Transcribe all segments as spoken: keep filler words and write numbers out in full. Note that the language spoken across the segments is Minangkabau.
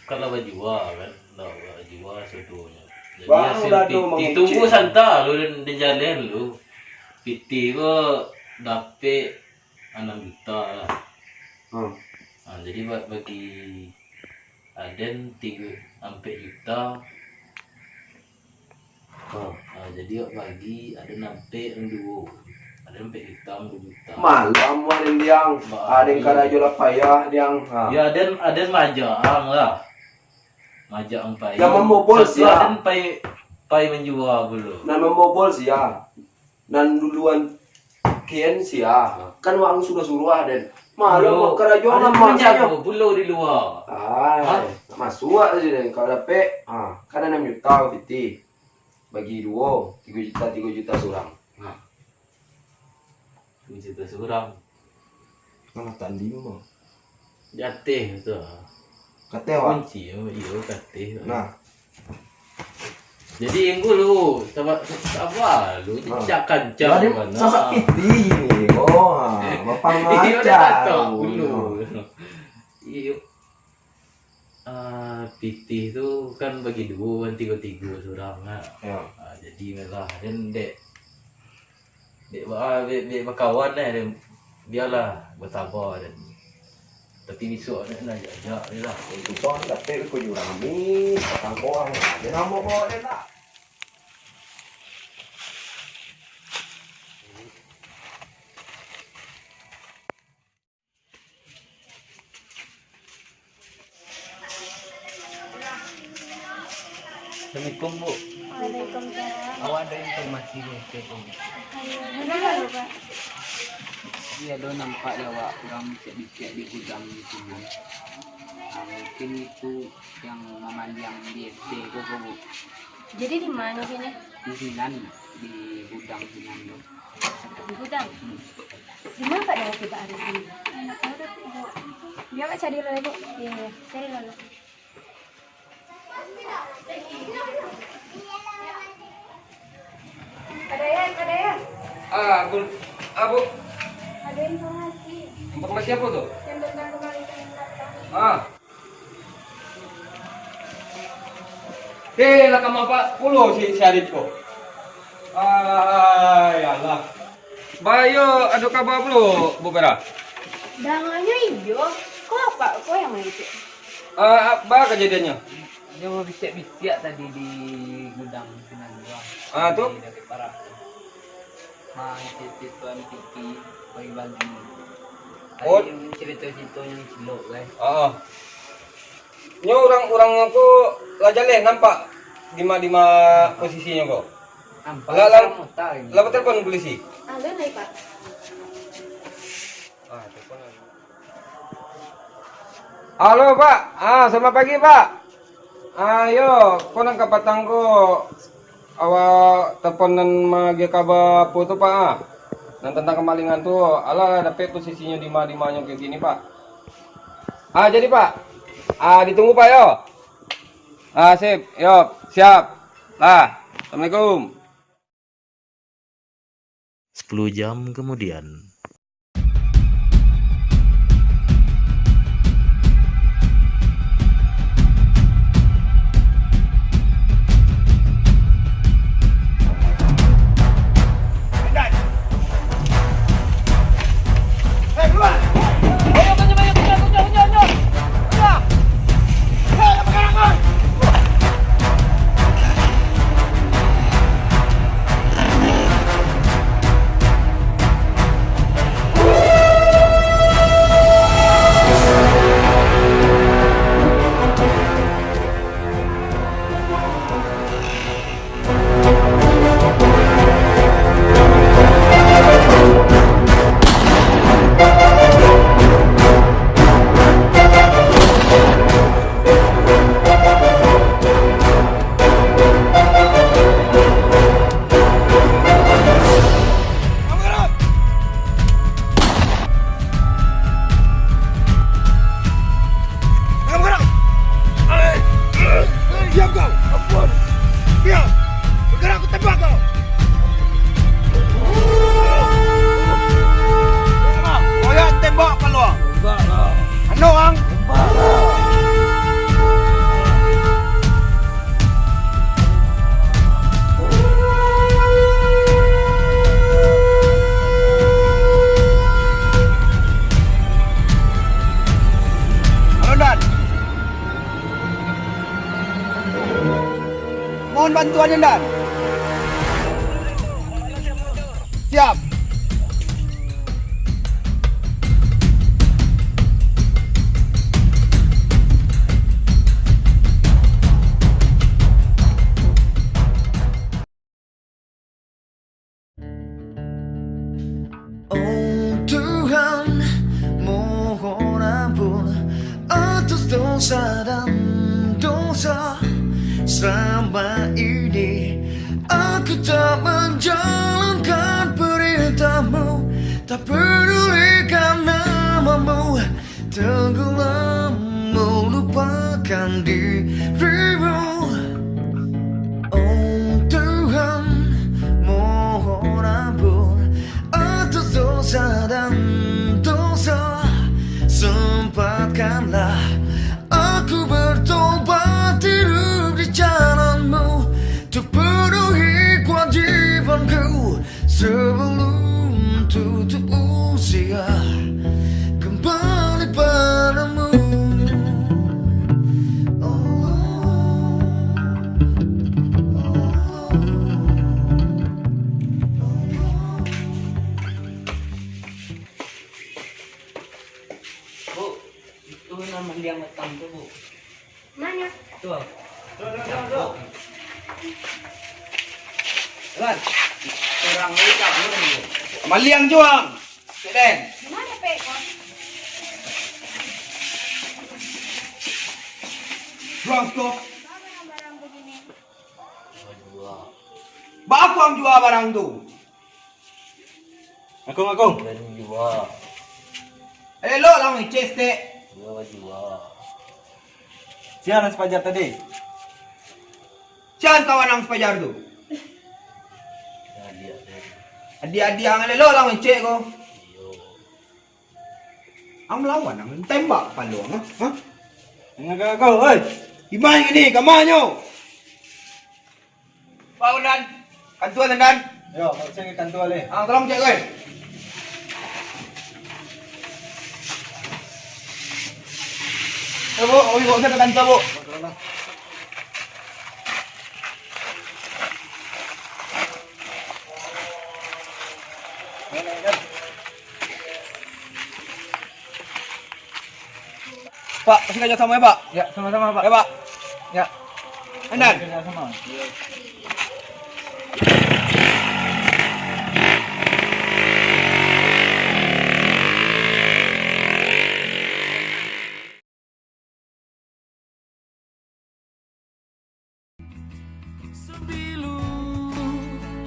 Kalau bajua kan, ndak bajua sadoanyo. Jadi, Bang, hasil lah tu pitih mangecek. Tunggu santa lu di, di jalan lu. Pitih ko dapek anam juta lah. Hmm. Ha, jadi ba-, bagi aden tigo, ampek juta. Ha. Ha, jadi awak bagi, aden ampek, aden duo. Aden ampek juta, aden duo juta. Malam, wah, aden, Diang. Ba-, aden iyo. Karajo lah payah, Diang. Ha. Yo, aden, aden majak ang lah. Majak ang pai. Nan mambobol sia? Aden pai, pai manjua pulo. Nan mambobol sia? Nan duluan kian sia. Ha. Kan wak ang suruah-suruah, den. Malam pulo. Wak karajo aden lah pulo masaknyo. Jago pulo di lua. Ai, ha? Masuak sajo, den. Kalau dapek, ha, kan anam juta pitih. Bagi duo, tigo juta, tigo juta surang. Ha. Tigo juta surang. Nah, tanding mah. Jateh tu. Kateh, wak. Kunci, iyo, iyo, kateh. Nah. Jadi, inggu lu, saba-, saba lu, nah. Cak kancang. Jadi, bana. Sasak pitih ni. Oh, ha, bapangacau. Iyo, dah tatak dulu. Iyo. Ah, pitih tu kan bagi duo, kan tigo-tigo surang, nah. Yo. Ah, jadi lah, den dek, dek ba-, dek, dek bakawan, eh, den, bialah, basaba, den. Tapi bisuak, den, ajak-ajak, den lah. Itu pun, tapi ko jurang ni, patang ko, ah, den ambo bawa, den lah. Assalamualaikum, Bu. Waalaikumsalam. Awak ado informasi di S T P, Bu? Ayo, duduk dulu, Pak. Iyo, ado nampak dek awak urang bicek-bicek di gudang di siko. Ah, mungkin itu yang mamaliang di S T ko, Bu. Jadi di ma siko? Di sinan, di gudang sinan tu. Di gudang? Hmm. Di ma Pak Daud tibo hari ini? Ndak tahu doh, Bu. Biar Pak cari dulu, Bu. Iyo, iyo. Cari dulu. Pak Daud, Pak Daud. Ah, Bu. Ah, Bu. Ado informasi. Informasi apo tu? Yang tentang kembali ke Jakarta. Ah. Eh, lah ka mapak pulo si, si Arif ko. Ai, alah. Ba iyo, ado kaba pulo, Bu Vera? Danganyo iyo. Ko apak ko yang mangecek? Ah, ba kajadiannyo? Inyo babisiak-bisiak tadi di gudang sinan tu. Ah, tu? Di dakek parak tu. Ha, itu, itu Tuan Titi bagi-bagi. Oh. Tadi carito-carito nan cilok, kan? Ah. Nyo urang-urangnyo ko lah jaleh nampak dima-dima posisinyo ko? Nampak. Lah, lah, lah batelepon pulisi? Alun lai, Pak. Ah, telepon lagi. Halo, Pak. Ah, selamat pagi, Pak. Ah, iyo, ko nan kapatang ko, awak telepon nan maagiah kaba apo tu, Pak, ah. Nan tantang kamalingan tu, alah dapek posisinyo dima-dimanyo kini, Pak. Ah, jadi, Pak. Ah, ditunggu, Pak, yo. Ah, sip, yo, siap. Lah, assalamualaikum. Sepuluh jam kemudian. Bantuan, Indan. Siap. Oh Tuhan, mohon ampun atas dosa dan dosa selama ini. Aku tak menjalankan perintah-Mu, tak pedulikan nama-Mu. Tenggelam melupakan dirimu. Oh Tuhan, mohon ampun atas dosa dan dosa. Sempatkanlah aku bertobat, hidup di jalan-Mu, untuk penuhi kewajibanku. Sebelum tutup usia, kembali padamu. Oh, oh, oh, oh. Bu, itu nama dia matang tu, Bu. Mana? Tuh. Tuh, tuh, tuh, tuh. Tuan, orang ni kabur ni. Maliang juang. Keren. Di mana, Pek? Juang tu. Barang-barang begini. Ba a jual barang tu? Akong, akong. Dari jua. Elok lah mangecek saketek. Jua, jua. Sia nan sapajar tadi? Sia kawan nan sapajar tu? Adiak tadi. Adiak-adiak ang elok lah mangecek ko. Iyo. Ang malawan, ang tembak kapalo ang, ha? Ha? Ang agak kau, oi. Iman ini, kamanyo? Pak Undan, kantua Undan. Yo, cek kantua leh. Ah, tolong cek, oi. Eh, Bu, oi, Bu, saya ke kantor, Bu. Pak, kasih kerja sama ya, Pak? Ya, sama-sama, Pak. Ya, Pak. Ya. Enak. Kerja sama. Sembilu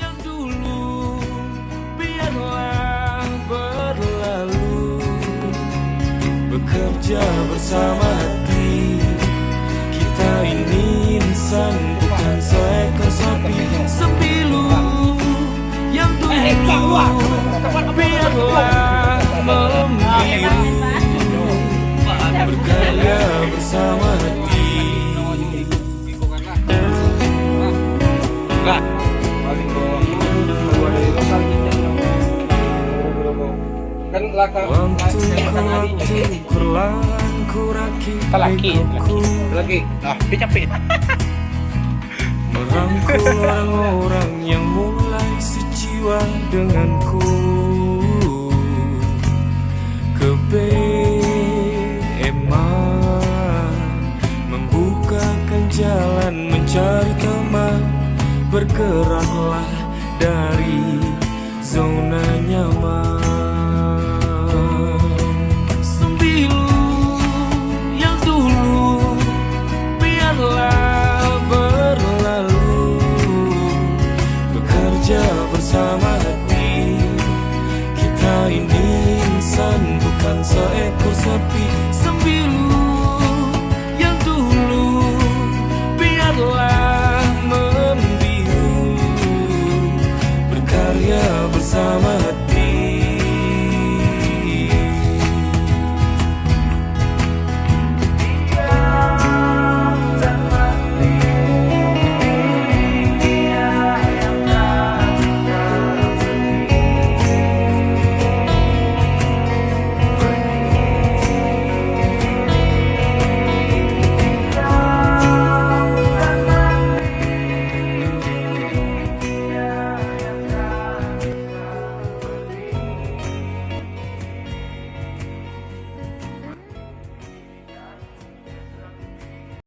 yang dulu biarlah berlalu. Bekerja bersama hati. Kita ini insan, bukan seekor sapi. Sembilu yang dulu biarlah membiru. Berkarya bersama hati. Waktu ke waktu perlahan ku rakit. Laki, laki. Laki. Ah, dia capek. Merangkul orang-orang yang mulai sejiwa denganku. Kebaikan membukakan jalan mencari teman. Bergeraklah dari zona nyaman. Sembilu yang dulu biarlah berlalu. Bekerja bersama hati. Kita ini insan, bukan seekor sapi.